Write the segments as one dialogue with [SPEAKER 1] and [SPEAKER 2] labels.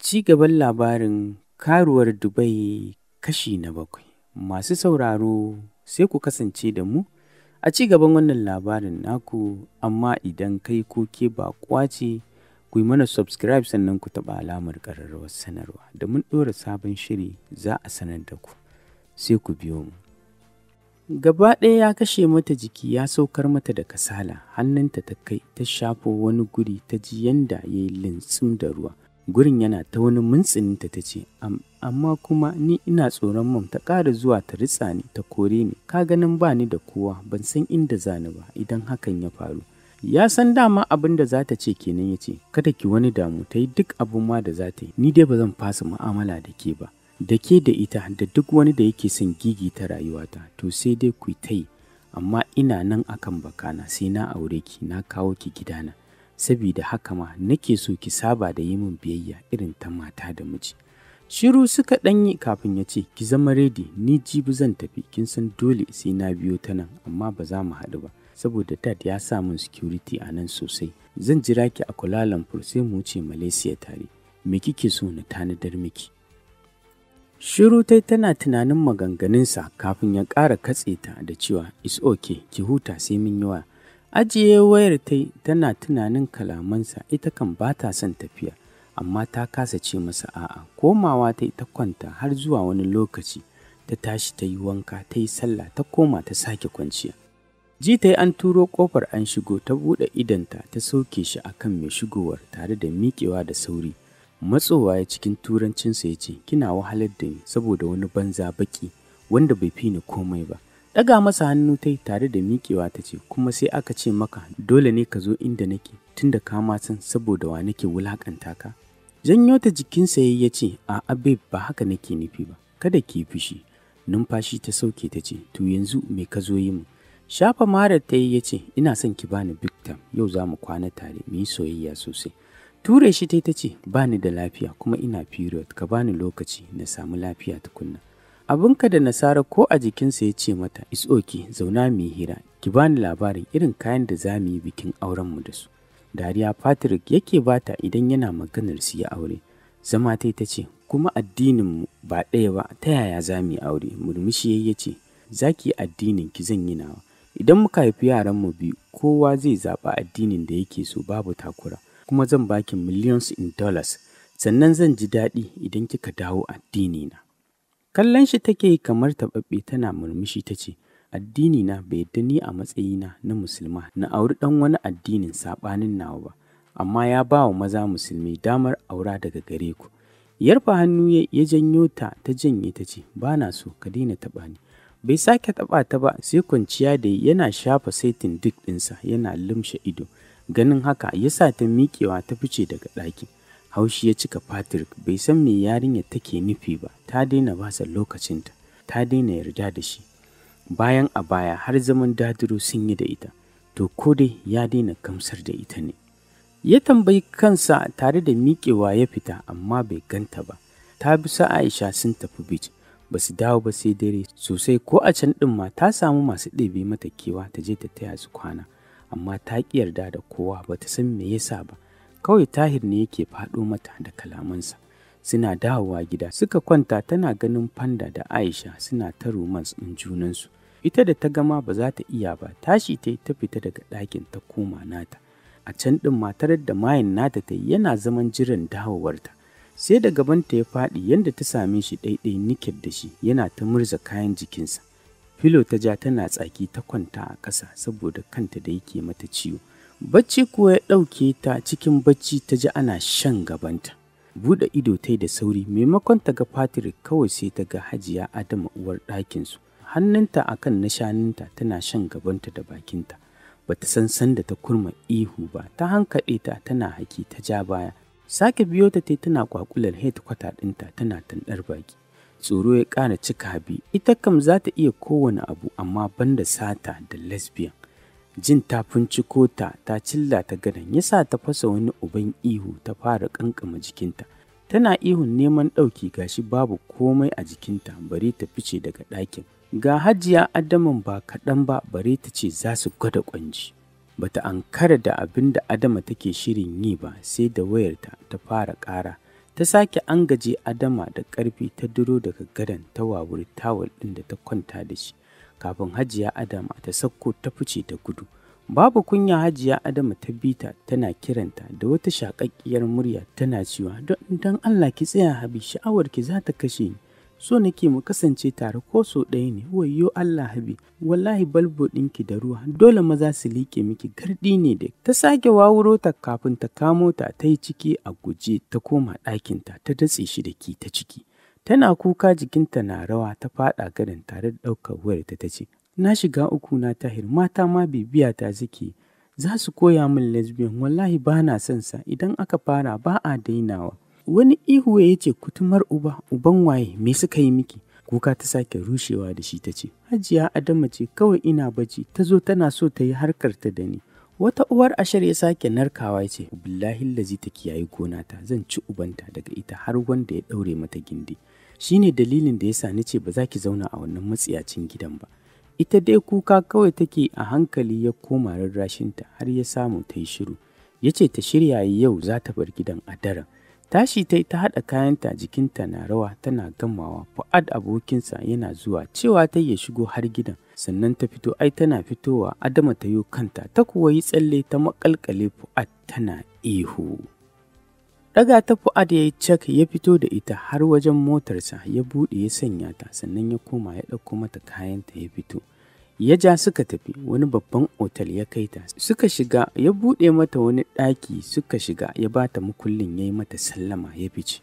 [SPEAKER 1] Ci gaban labarin Karuwar Dubai kashi na 7. Masu sauraro, sai ku kasance da mu a ci gaban wannan labarin naku, amma idan kai ko ke baƙuwa ce, ku yi mana subscribe, sannan ku taɓa alamar ƙararrawar sanarwa, da mun ɗora sabon shiri za a sanar da ku. Sai ku biyo mu. Gaba ɗaya ya kashe mata jiki, ya saukar mata da kasala. Hannunta ta kai ta shafo wani guri, ta ji yanda ya yi lintsim da ruwa. Gurin yana ta wani mintsininta. Ta ce, "Amma kuma ni ina tsoron mum ta ƙara zuwa ta ritsa ni ta kore ni. Ka ganin ba ni da kowa, ban san inda za ni ba idan hakan ya faru." Ya san dama abin da za ta ce kenan. Ya ce, "Kada ki wani damu, ta yi duk abin ma da za ta yi. Ni dai ba zan fasa mu'amala da ke ba. Da ke da ita da duk wani da yake son gigita rayuwata, to sai dai ku ta yi. Amma ina nan akan bakana, sai na aure ki, na kawo ki gidana. Sabida haka ma nake so ki saba da yi min biyayya irin ta mata da miji." Shiru suka ɗanyi kafin ya ce, "Ki zama ready, ni jibi zan tafi. Kin san dole sai na biyo ta nan, amma ba za mu haɗu ba, saboda Dad ya sa min security a nan sosai. Zan jira ki a Kuala Lumpur, sai mu wuce Malaysia tare. Me kike so na tanadar miki?" Shiru tai tana tunanin maganganunsa kafin ya ƙara katse ta da cewa, "Is okay, ki huta, sai mun yi waya." Ajiye wayar tai tana tunanin kalamansa. Ita kan ba ta son tafiya, amma ta kasa ce masa a'a. Komawa ta ta kwanta har zuwa wani lokaci. Ta tashi ta yi wanka, ta yi sallah, ta koma ta sake kwanciya. Ji ta yi an turo kofar an shigo. Ta buɗe idonta ta sauke shi akan mai shigowar tare da miƙewa da sauri. Matsowa ya cikin turancinsa ya ce, "Kina wahalar da ni saboda wani banza baki wanda bai fi ni komai ba." Ɗaga masa hannu ta yi tare da miƙewa ta ce, "Kuma sai aka ce maka dole ne ka zo inda nake, tunda ka ma san saboda wa nake wulaƙanta ka?" Janyo ta jikinsa ya ce, "A'a babe, ba haka nake nufi ba, kada ki fushi." Numfashi ta sauke ta ce, "To yanzu me ka zo yi mu?" Shafa marar ta yi ya ce, "Ina son ki bani big time, yau za mu kwana tare, mu yi soyayya sosai." Ture shi ta ce, "Ba ni da lafiya kuma ina period, ka bani lokaci na samu lafiya tukunna." Abinka da nasara ko a jikinsa, ya ce mata, "Is okay, zauna mu yi hira, ki bani labarin irin kayan da za mu yi bikin aurenmu da su." Dariya Patrick yake bata idan yana maganar su yi aure. Zama ta ta ce, "Kuma addininmu ba ɗaya ba, ta yaya za mu yi aure?" Murmushi ya ce, "Za ki yi addinin ki, zan yi nawa. Idan muka haifi yaranmu biyu, kowa zai zaɓi addinin da yake so, babu takura. Kuma zan baki millions in dollars, sannan zan ji daɗi idan kika dawo addini na." Kallon shi take yi kamar taɓaɓɓe tana murmushi ta ce, "Addini na bai yarda ni a matsayina na Musulma na auri ɗan wani addinin saɓanin nawa ba, amma ya ba wa maza Musulmi damar aura daga gare ku." Yarfa hannu ya janyo ta, ta janye ta ce, "Ba na so, ka daina taɓa ni." Bai sake taɓa ta ba sai kwanciya da yana shafa saitin duk ɗinsa yana lumshe ido. Ganin haka ya sa ta miƙewa ta fice daga ɗakin. Haushi ya cika Patrick, bai san me yarinyar take nufi ba. Ta daina basa lokacinta, ta daina yarda da shi. Bayan a baya har zaman dadiro sun yi da ita, to ko dai ya daina gamsar da ita ne? Ya tambayi kansa tare da miƙewa ya fita, amma bai ganta ba. Ta bi sa Aisha sun tafi beach, ba su dawo ba sai dare sosai. Ko a can ɗin ma ta samu masu ɗebe mata kewa ta je ta taya su kwana, amma ta ƙi yarda da kowa, ba ta san me yasa ba. Kawai Tahir ne yake faɗo mata da kalamansa. Suna dawowa gida suka kwanta, tana ganin Fanda da Aisha suna ta romance ɗin junansu. Ita da ta gama ba za ta iya ba, tashi ta yi ta fita daga ɗakin ta koma nata. A can ɗin matar da mayin nata ta yana zaman jiran dawowarta. Sai da gabanta ya faɗi yadda ta same shi ɗaiɗai naked da shi, yana ta murza kayan jikinsa. Filo ta ja tana tsaki ta kwanta a ƙasa saboda kanta da yake mata ciwo. Bacci kuwa ya ɗauke ta. Cikin bacci ta ji ana shan gabanta. Buɗe ido ta da sauri, maimakon ta ga Patrick, kawai sai ta ga Hajiya Adama, uwar ɗakinsu, hannunta akan na shanunta tana shan gabanta da bakinta. Bata san sanda ta kurma ihu ba. Ta hankaɗe ta tana haki, ta ja baya. Sake biyo ta tana kwakular head kwata ɗinta tana tanɗar baki. Tsoro ya ƙara cika Habi. Ita kam za ta iya kowane abu, amma banda sata da lesbian. Jin ta finciko ta ta cilla ta gadon ya sa ta fasa wani uban ihu, ta fara kankama jikinta tana ihun neman ɗauki. Gashi babu komai a jikinta bare ta fice daga ɗakin. Ga Hajiya Adaman ba kaɗan ba bare ta ce za su gwada ƙwanji. Bata ankara da abin da Adama take shirin yi ba sai da wayarta ta fara ƙara. Ta sake angaje Adama da ƙarfi ta duro daga gadon ta wawuri tawul ɗin da ta kwanta da shi. Kafin Hajiya Adama ta sauko ta fice ta gudu. Babu kunya Hajiya Adama ta bi ta tana kiranta da wata shaƙaƙƙiyar murya tana cewa don Allah ki tsaya Habi, sha'awar ki za ta kashe ni. So nake mu kasance tare ko so ɗaya ne. Wayyo Allah Habi, wallahi balbo ɗinki da ruwa dole maza su liƙe miki, garɗi ne da. Ta sake wawuro ta kafin ta kamo ta, ta yi ciki a guje ta koma ɗakinta ta datse shi da ki ta ciki. Tana kuka jikinta na rawa ta faɗa gadon tare da ɗaukar wayarta ta ce, na shiga uku na Tahir, mata ma bibiya ta suke, za su koya min lesbian, wallahi ba na son sa, idan aka fara ba a dainawa. Wani ihu ya ce, kutumar uba, uban waye, me suka yi miki? Kuka ta sake rushewa da shi ta ce, Hajiya Adama ce kawai ina bacci ta zo tana so ta yi harkar ta da ni. Wata uwar ashar ya sake narkawa ya ce, billahi lazi ta kiyayi gonata, zan ci ubanta daga ita har wanda ya ɗaure mata gindi. Shine dalilin da yasa nace ba za ki zauna a wannan matsiyacin gidan ba. Ita dai kuka kawai take, a hankali ya koma rarrashinta har ya samu ta yi shiru. Ya ce ta shirya yau za ta bar gidan a daren. Tashi ta ta haɗa kayanta jikinta na rawa tana gamawa. Fu'ad abokinsa yana zuwa cewa ta ya shigo har gidan. Sannan ta fito, ai tana fitowa Adama ta yo kanta ta kuwa yi tsalle ta maƙalƙale Fu'ad tana ihu. Ɗaga ta Fu'ad ya yi cak ya fito da ita har wajen motarsa ya buɗe ya sanya ta, sannan ya koma ya ɗauko mata kayanta ya fito. Ya ja suka tafi wani babban otal ya kai ta. Suka shiga ya buɗe mata wani ɗaki suka shiga ya ba ta mukullin ya yi mata sallama ya fice.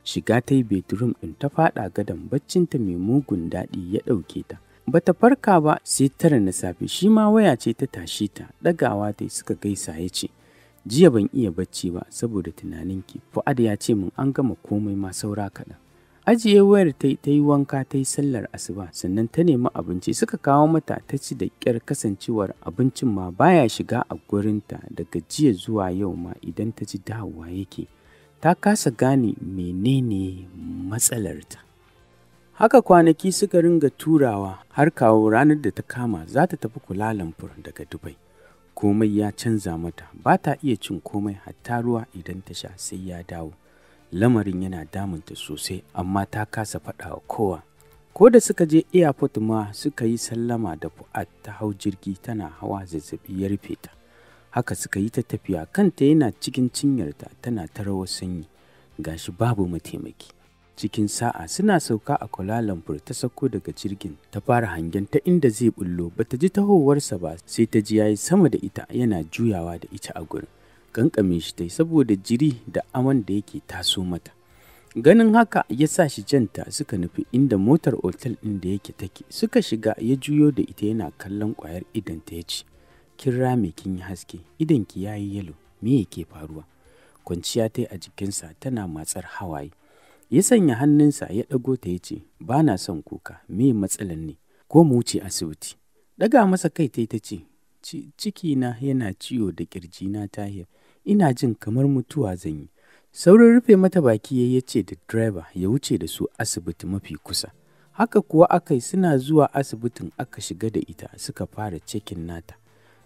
[SPEAKER 1] Shiga ta yi bedroom ɗin ta faɗa gadon, baccinta mai mugun daɗi ya ɗauke ta. Bata farka ba sai 9 na safe, shi ma waya ce ta tashe ta, ɗagawa ta suka gaisa ya ce, jiya ban iya bacci ba saboda tunaninki. Fu'ad ya ce min an gama komai ma saura kaɗan. Ajiye wayar ta yi wanka ta yi sallar asuba, sannan ta nemi abinci suka kawo mata ta ci da ƙyar, kasancewar abincin ma baya shiga a gurinta daga jiya zuwa yau ma idan ta ci dawowa yake. Ta kasa gane menene matsalarta. Haka kwanaki suka ringa turawa har kawo ranar da ta kama za ta tafi Kuala Lumpur daga Dubai. Komai ya canza mata, ba ta iya cin komai hatta ruwa idan ta sha sai ya dawo. Lamarin yana damunta sosai amma ta kasa faɗa wa kowa. Ko da suka je airport ma suka yi sallama da Fu'ad ta hau jirgi tana hawa zazzabi ya rufe ta. Haka suka yi ta tafiya, kanta yana cikin cinyarta tana ta rawar sanyi, gashi babu mataimaki. Cikin sa'a suna sauka a Kuala Lumpur ta sauko daga jirgin ta fara hangen ta inda zai bullo, bata ji tahowarsa ba sai ta ji yayi sama da ita yana juyawa da ita a gurin. Kankame shi tai saboda jiri da aman da yake taso mata. Ganin haka ya sa shi janta suka nufi inda motar otal ɗin da yake take. Suka shiga ya juyo da ita yana kallon ƙwayar idonta ya ce, kin rame kin yi haske, idonki ya yi yalo, me yake faruwa? Kwanciya ta yi a jikinsa tana matsar hawaye. Ya sanya hannunsa ya ɗago ta ya ce, ba na son kuka, me matsalan ne? Ko mu wuce asibiti? Ɗaga masa kai ta ce, cikina yana ciwo da ƙirjina Tahir, ina jin kamar mutuwa zan yi. Saurin rufe mata baki ya ce da direba ya wuce da su asibiti mafi kusa. Haka kuwa aka yi, suna zuwa asibitin aka shiga da ita suka fara cekin nata.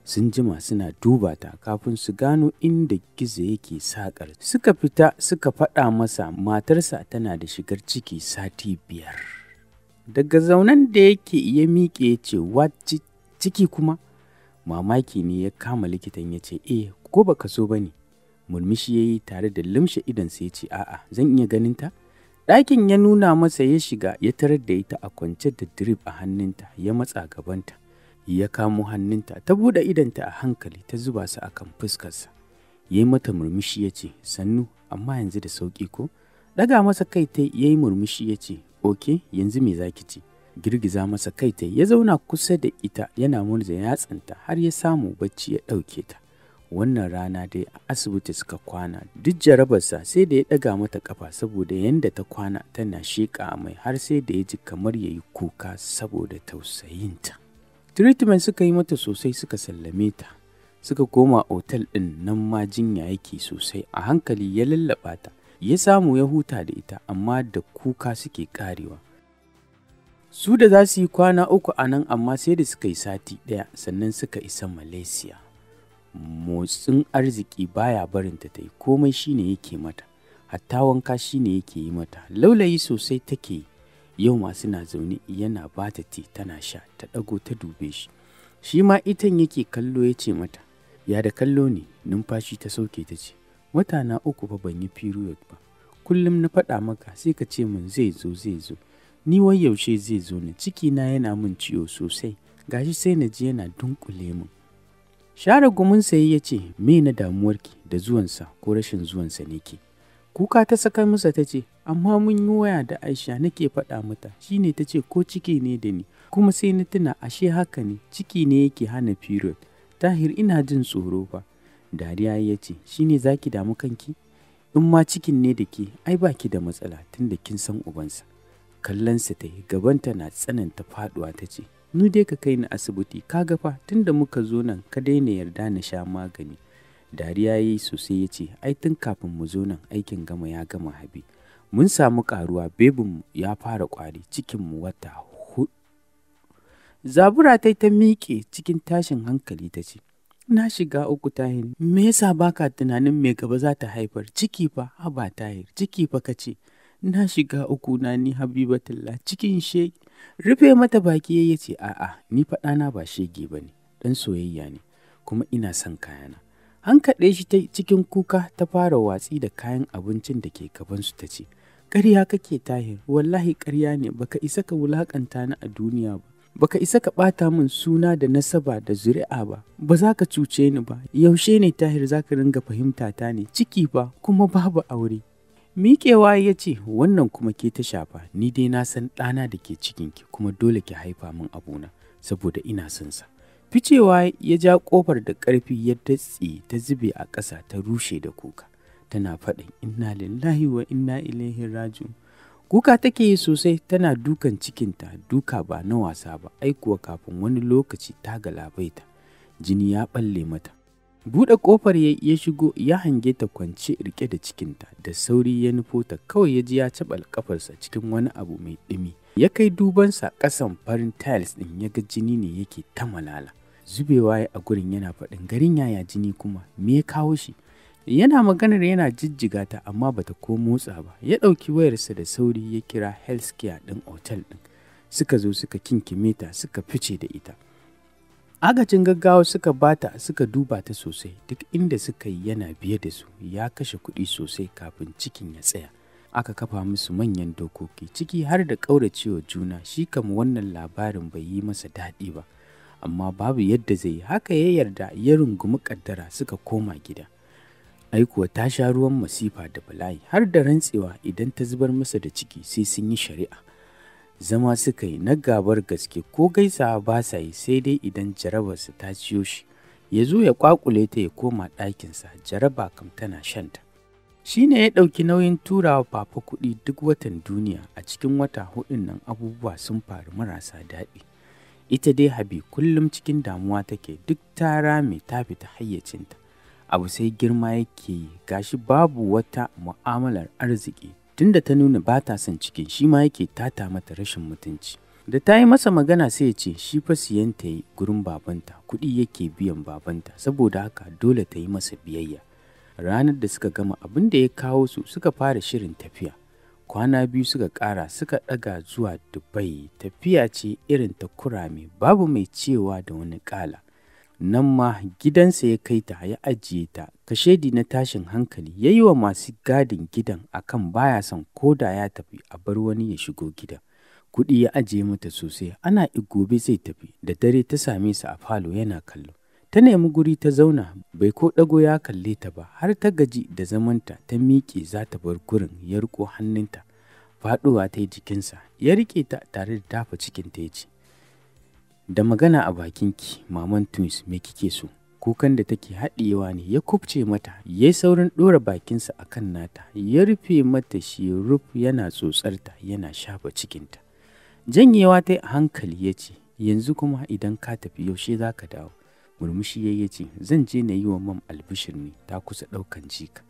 [SPEAKER 1] Sun jima suna duba ta kafin su gano inda gizo yake saƙar. Suka fita suka faɗa masa matarsa tana da shigar ciki sati 5. Daga zaunen da yake ya miƙe ya ce, what, ciki kuma? Mamaki ne ya kama likitan ya ce, eh, ko baka so ba ne? Murmushi ya yi tare da lumshe idonsa ya ce, a'a, zan iya ganin ta? Ɗakin ya nuna masa ya shiga ya tarar da ita a kwance da drip a hannunta, ya matsa gabanta, ya kamo hannunta, ta buɗe idonta a hankali ta zuba su a kan fuskarsa. Ya yi mata murmushi ya ce, sannu, amma yanzu da sauƙi ko? Ɗaga masa kai ta ya yi murmushi ya ce, oke, yanzu me za ki ci? Girgiza masa kai ta ya zauna kusa da ita yana murza yatsanta har ya samu bacci ya ɗauke ta. Wannan rana dai a asibiti suka kwana, duk jarabarsa sai da ya ɗaga mata ƙafa saboda yanda ta kwana tana sheƙa mai har sai da ya ji kamar ya yi kuka saboda tausayinta. Treatment suka yi mata sosai suka sallame ta, suka koma otal ɗin, nan ma jinya yake sosai, a hankali ya lallaɓa ta, ya samu ya huta da ita amma da kuka suke ƙarewa. Su da za su yi kwana 3 a nan amma sai da suka yi sati 1 sannan suka isa Malaysia. Motsin arziki baya barinta ta yi komai shine yake mata. Hatta wanka shi ne yake yi mata, laulayi sosai take yi. Yau ma suna zaune yana ba ta ti tana sha, ta ɗago ta dube shi. Shi ma itan yake kallo ya ce mata, ya da kallo ne? Numfashi ta sauke ta ce, wata na 3 fa ban yi period ba. Kullum na faɗa maka sai ka ce min zai zo zai zo. Ni wai yaushe zai zo ne? Cikina yana min ciwo sosai, gashi sai na ji yana dunƙule min. Share guminsa ya ce, me na damuwarki da zuwansa ko rashin zuwansa ne ke? Kuka ta sakar masa ta ce, amma mun yi waya da Aisha nake faɗa mata, shi ne ta ce ko ciki ne da ni, kuma sai na tuna ashe haka ne, ciki ne yake hana period. Tahir ina jin tsoro fa. Dariya ya ce, shi ne za ki damu kanki? In ma cikin ne da ke, ai ba ki da matsala tunda kin san ubansa. Kallonsa ta yi, gabanta na tsananta faɗuwa ta ce, ni dai ka kai ni asibiti, ka ga fa tunda muka zo nan ka daina yarda na sha magani. Dariya ya yi sosai ya ce, ai tun kafin mu zo nan aikin gama ya gama Habi. Mun samu ƙaruwa, bebinmu ya fara ƙwari, cikinmu wata 4. Zabura ta ta miƙe cikin tashin hankali ta ce, na shiga uku Tahir, me yasa baka tunanin me gaba za ta haifar? Ciki fa, haba Tahir, ciki fa ka ce. Na shiga uku na ni Habibatullah, cikin shege. Rufe mata baki ya ce, a'a, ni fa ɗana ba shege ba ne, ɗan soyayya ne, kuma ina son kayana. Hankaɗe shi ta cikin kuka ta fara watsi da kayan abincin da ke gabansu ta ce, ƙarya kake Tahir, wallahi ƙarya ne, baka isa ka wulaƙanta ni a duniya ba. Baka isa ka ɓata min suna da nasaba da zuri'a ba, ba za ka cuce ni ba. Yaushe ne Tahir za ka ringa fahimta ta ne, ciki fa kuma babu aure. Miƙewa ya ce, wannan kuma ke ta shafa, ni dai na san ɗana da ke cikinki kuma dole ki haifa min abuna saboda ina son sa. Ficewa ya ja ƙofar da ƙarfi ya datse ta zube a ƙasa ta rushe da kuka. Tana faɗin inna lillahi wa inna ilaihi raji'un. Kuka take yi sosai tana dukan cikinta, duka ba na wasa ba, ai kuwa kafin wani lokaci ta galabaita, jini ya ɓalle mata. Buɗe ƙofar ya shigo ya hange ta kwance riƙe da cikinta, da sauri ya nufo ta, kawai ya ji ya caɓal ƙafarsa cikin wani abu mai ɗumi. Ya kai dubansa ƙasan farin tiles ɗin ya ga jini ne yake ta malala. Zubewa ya a gurin yana faɗin garin yaya jini kuma me ya kawo shi? Yana maganar yana jijjiga ta amma bata ko motsa ba. Ya ɗauki wayarsa da sauri ya kira healthcare ɗin otal ɗin. Suka zo suka kinkime ta suka fice da ita. Agajin gaggawa suka bata suka duba ta sosai, duk inda suka yi yana biye da su, ya kashe kuɗi sosai kafin cikin ya tsaya. Aka kafa musu manyan dokoki ciki har da ƙauracewa juna, shi kam wannan labarin bai yi masa daɗi ba. Amma babu yadda zai yi, haka ya yarda ya rungumi ƙaddara suka koma gida. Ai kuwa ta sha ruwan masifa da bala'i har da rantsewa idan ta zubar masa da ciki sai sun yi shari'a. Zama suka yi na gabar gaske ko gaisawa ba sa yi sai dai idan jarabarsa ta ciyo shi. Ya zo ya ƙwaƙule ta ya koma ɗakinsa, jaraba kam tana shanta. Shi ne ya ɗauki nauyin turawa Papa kuɗi duk watan duniya, a cikin wata 4 nan abubuwa sun faru marasa daɗi. Ita dai Habi kullum cikin damuwa take, duk ta rame ta fita hayyacinta. Abu sai girma yake yi, gashi babu wata mu'amalar arziki. Tunda ta nuna ba ta son cikin shi ma yake tata mata rashin mutunci. Da ta yi masa magana sai ya ce shi fa siyan ta yi gurin babanta, kuɗi yake biyan babanta, saboda haka dole ta yi masa biyayya. Ranar da suka gama abin da ya kawo su suka fara shirin tafiya. Kwana 2 suka ƙara suka ɗaga zuwa Dubai, tafiya ce irin ta kurame babu mai cewa da wani ƙala. Nan ma gidansa ya kai ta ya ajiye ta, kashedi na tashin hankali ya yi wa masu gadin gidan akan baya son ko da ya tafi a bar wani ya shigo gidan. Kuɗi ya ajiye mata sosai, ana gobe zai tafi, da dare ta same sa a falo yana kallo. Ta nemi guri ta zauna, bai ko ɗago ya kalle ta ba, har ta gaji da zamanta ta miƙe za ta bar gurin ya riƙo hannunta. Faɗuwa ta yi jikinsa, ya riƙe ta tare da dafa cikinta ya ce, da magana a bakinki, maman twins, me kike so? Kukan da take haɗiyewa ne ya kubce mata, ya yi saurin ɗora bakinsa a kan nata, ya rufe mata shi ruf yana tsotsarta yana shafa cikinta. Janyewa ta yi a hankali ya ce, yanzu kuma idan ka tafi yaushe za ka dawo? Murmushi ya ce, zan je na yi wa mam albishir ne, ta kusa ɗaukan jika.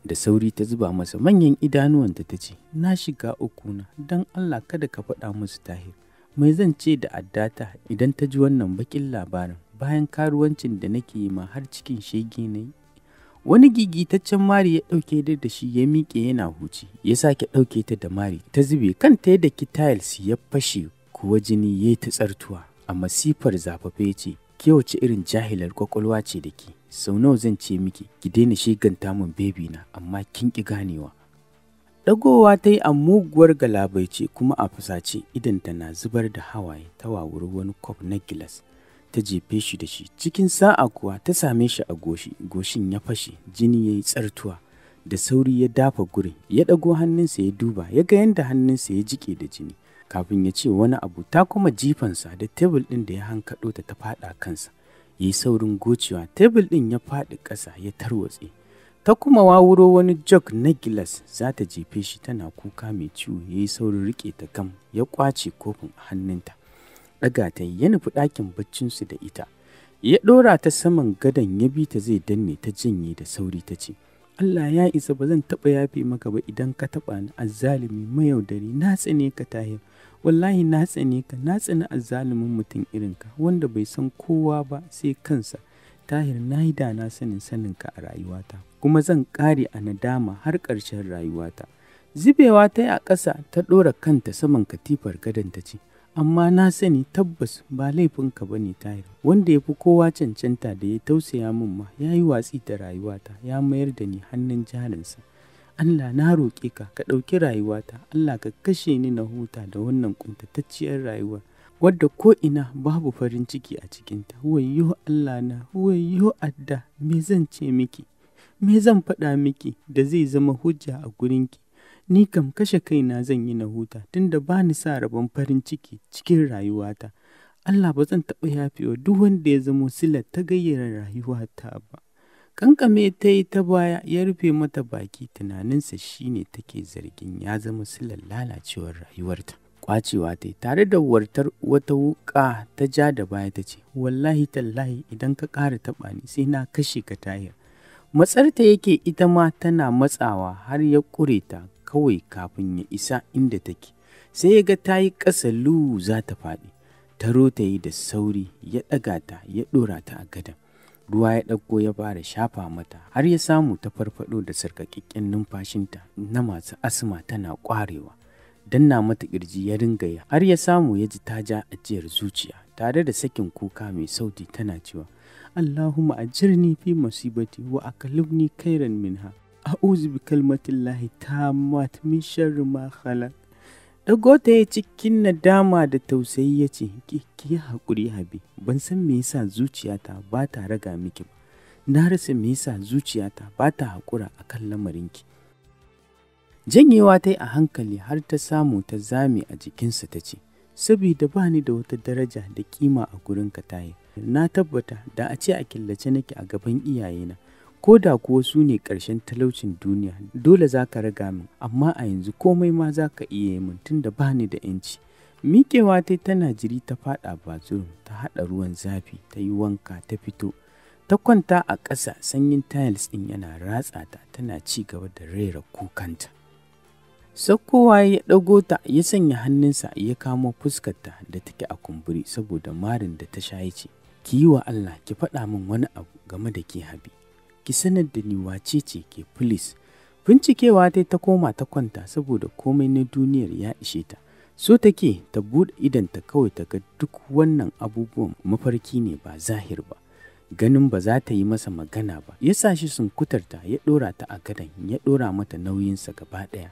[SPEAKER 1] Da sauri ta zuba masa manyan idanuwanta ta ce, na shiga uku na, don Allah kada ka faɗa musu Tahir. Mai zan ce da addata idan ta ji wannan baƙin labarin bayan karuwancin da nake yi ma har cikin shege na yi? Wani gigitaccen mari ya ɗauke da shi ya miƙe yana huci, ya sake ɗauke ta da mari ta zube kanta yadda ki tiles ya fashe kuwa jini ya ta tsartuwa. A masifar zafafe ya ce, ke wace irin jahilar kwakwalwa ce da ke, sau nawa zan ce miki ki daina shiganta min bebi na amma kin ƙi ganewa. Ɗagowa ta yi a muguwar galabaice kuma a fusace idonta na zubar da hawaye ta wawuri wani kwaf na gilas ta jefe shi da shi. Cikin sa'a kuwa ta same shi a goshi, goshin ya fashe, jini ya yi tsartuwa. Da sauri ya dafa gurin, ya ɗago hannunsa ya duba, ya ga yadda hannunsa ya jiƙe da jini. Kafin ya ce wani abu ta kuma jifansa da tebul ɗin da ya hankaɗo ta ta faɗa kansa. Ya yi saurin gocewa, tebul ɗin ya faɗi ƙasa ya tarwatse. Ta kuma wawuro wani jog na gilas za ta jefe shi tana kuka mai ciwo, ya yi saurin riƙe ta gam ya ƙwace kofin a hannunta. Ɗaga ta ya nufi ɗakin baccinsu da ita. Ya ɗora ta saman gadon ya bi ta zai danne ta janye da sauri ta ce, Allah ya isa ba zan taɓa yafe maka ba idan ka taɓa ni azzalumi mayaudari, na tsane ka Tahir. Wallahi na tsane ka, na tsani azzalumin mutum irinka wanda bai san kowa ba sai kansa. Tahir, na yi da na sanin saninka a rayuwata, kuma zan ƙare a nadama har ƙarshen rayuwata. Zubewa ta yi a ƙasa ta ɗora kanta saman katifar gadon ta ce, amma na sani tabbas ba laifinka ba ne Tahir, wanda ya fi kowa cancanta da ya tausaya min ma ya yi watsi da rayuwata, ya mayar da ni hannun jarinsa. Allah na roƙe ka, ka ɗauki rayuwata, Allah ka kashe ni na huta da wannan ƙuntatacciyar rayuwar wadda ko'ina babu farin ciki a cikinta. Wayyo Allah na, wayyo adda, me zan ce miki? Me zan faɗa miki da zai zama hujja a gurinki? Ni kam kashe kaina zan yi na huta tunda ba ni sa rabon farin ciki cikin rayuwata. Allah ba zan taɓa yafewa duk wanda ya zamo silar ta gayyara rayuwata ba. Kankame ta yi ta baya ya rufe mata baki, tunaninsa shine take zargin ya zama silar lalacewar rayuwarta. Kwacewa ta yi tare da wartar wata wuƙa ta ja da baya ta ce, wallahi tallahi idan ka ƙara taɓa ni sai na kashe ka Tahir. Matsarta yake ita ma tana matsawa har ya ƙure ta kawai kafin ya isa inda take. Sai ya ga ta yi ƙasa lu za ta faɗi. Taro ta yi da sauri ya ɗaga ta ya ɗora ta a gadon. Ruwa ya ɗauko ya fara shafa mata har ya samu ta farfaɗo da sarƙaƙƙen numfashinta na masu asma tana ƙwarewa. Danna mata ƙirji ya ringa yi har ya samu ya ji ta ja ajiyar zuciya tare da sakin kuka mai sauti tana cewa, Allahumma ajirni fi masibati wa akalibni khairan minha. A'udhu bi kalmatillahi tammat min sharri ma khalaq. Ɗago ta ya cikin nadama da tausayi ya ce, ki yi haƙuri Habi, ban san me yasa zuciyata ba ta raga miki ba. Na rasa me yasa zuciyata ba ta haƙura a kan lamarinki. Janyewa ta yi a hankali har ta samu ta zame a jikinsa ta ce, sabida ba ni da wata daraja da kima a gurinka Tahir. Na tabbata da a ce a killace nake a gaban iyayena, ko da kuwa su ne ƙarshen talaucin duniya, dole za ka raga min, amma a yanzu komai ma za ka iya yi min tunda ba ni da ‘yanci. Miƙewa ta tana jiri ta faɗa bathroom ta haɗa ruwan zafi ta yi wanka ta fito. Ta kwanta a ƙasa sanyin tiles ɗin yana ratsa ta tana ci gaba da rera kukanta. Saukowa ya ɗago ta ya sanya hannunsa ya kamo fuskarta da take a kumburi saboda marin da ta sha ya ce, ki yi wa Allah ki faɗa min wani abu game da ke Habi. Ki sanar da ni wace ce ke please. Bincikewa ta ta koma ta kwanta saboda komai na duniyar ya ishe ta. So take ta buɗe idonta kawai ta ga duk wannan abubuwan mafarki ne ba zahir ba. Ganin ba za ta yi masa magana ba, ya sa shi sunkutarta ya ɗora ta a gadon ya ɗora mata nauyinsa gaba ɗaya.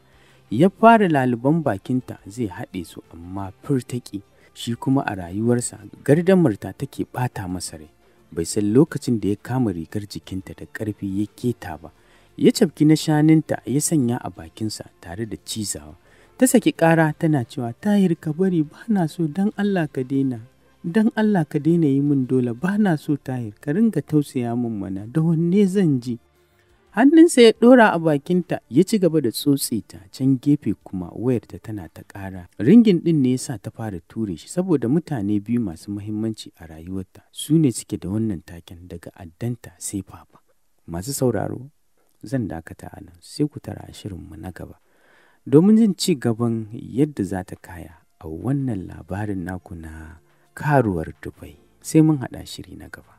[SPEAKER 1] Ya fara laluban bakinta zai haɗe su amma furtaƙi, shi kuma a rayuwarsa gardamarta take ɓata masa rai. Bai san lokacin da ya kama rigar jikinta da ƙarfi ya keta ba. Ya cafki na shanunta ya sanya a bakinsa tare da cizawa. Ta saki ƙara tana cewa, Tahir ka bari ba na so don Allah ka daina. Don Allah ka daina yi min dole ba na so Tahir ka ringa tausaya min mana da wanne zan ji. Hannunsa ya ɗora a bakinta ya ci gaba da tsotse ta can gefe kuma wayarta tana ta ƙara. Ringin ɗin ne ya sa ta fara ture shi saboda mutane biyu masu muhimmanci a rayuwarta su ne suke da wannan taken daga addanta sai papa. Masu sauraro zan dakata a nan sai ku tara a shirinmu na gaba domin jin ci gaban yadda za ta kaya a wannan labarin naku na karuwar Dubai. Sai mun haɗa shiri na gaba.